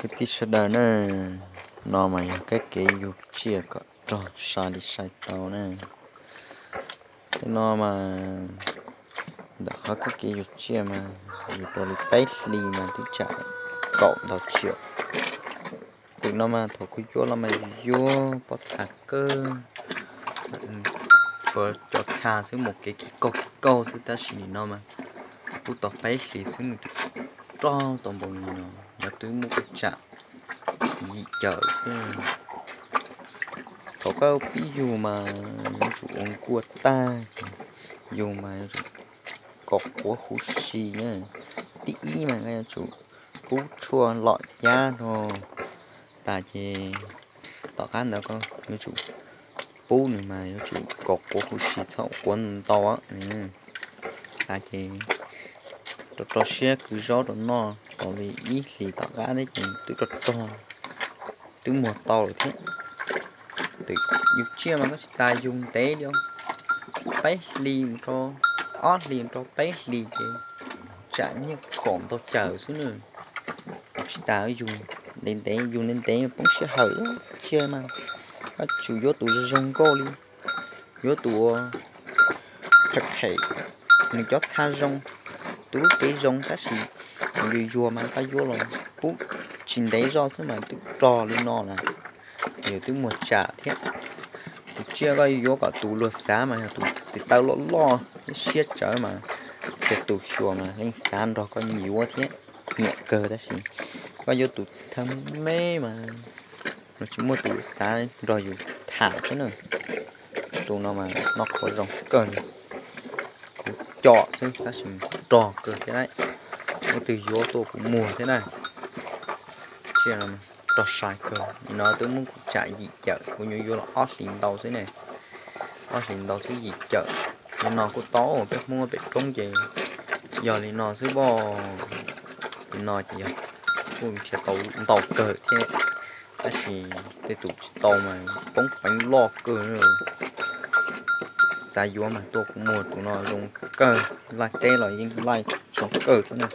Kwv tij sawv daws na, no mas yog kab kev yug tsiaj kom rog sai li sai tau na. Tej no mas ntawm qhov kab kev yug tsiaj mas yug rau li peb hlis mas twb tsam kaum ntau tsiaj. Tus no mas thaum kuv yuav los mas yus yuav pob txha kawg, tshuav cov txha xwb mus kev khib kaug khib kaug xwb, tab sis nim no mas kuj tau peb hlis xwb nws twb rog tau npaum li no, lawv twb muaj kuj tsam yim cawm. Thaum koj pib yug mas yuav tsum ua nkuaj tag, yug mas yuav tsum kom quav huv si na. Tib ib mas koj yuav tsum pub tshuaj lom cab rau tas ces tom qab ntawd koj yuav tsum pub nws mas yuav tsum kom quav huv si txhob quav ntau. Tas ces rau rau siab kwv zaub rau noj tau li ib hlis tom qab thiab ces twb rog rog, twb muag tau lawm thiab. Yus tsiaj mas koj tsis tas yug ntev li, peb hlis mus rau, ob hlis mus rau peb hlis ces tsam nyiaj kaum ntau cawm xwb na. Tsis tas yug ntev ntev, yug ntev ntev poob sij hawm tsiaj mas. Koj tsum yuav tus zoo nkauj li, yuav tus phem phem, nws cov txha zoo, tus lub cev zoo tab sis nws yuag yuag mas koj yuav los pub tsis ntev zog xwb mas twb rog li no lawm, yus twb muag tsam thiab. Tus tsiaj koj yuav kom tus luag xav mas yog tus tes taw loj loj thiab siab tsawv mas txhia tus xyuas mas yeej xav nrog koj yuav thiab nyiam kawg, tab sis koj yuav tus thawj me me mas nws tsis muaj tus xav nrog yus tham thiab na. Tus no mas noj qhuav zoo kawg li, kuv com xwb tab sis rog kawg thiab lauj. Leej twg yuav tuaj kuv muag thiab na. Tsiaj no rog sai kawg, nim no twb muab kuv tsam yim cawm, kuv nyuam yuav los ob hlis ntau xwb ne. Ob hlis ntau xwb yim cawm. Li no kuj tau, peb Hmoob pem roob ces yog li no xwb pom. Li no ces yog kuj nrhiav tau ntau kawg thiab, tab sis tej tus tsis tau mas poob peev loj kawg. Xav yuav mas tuaj kuv muag, tus no zoo kawg, laij teb los yeej laij zoo kawg thiab na.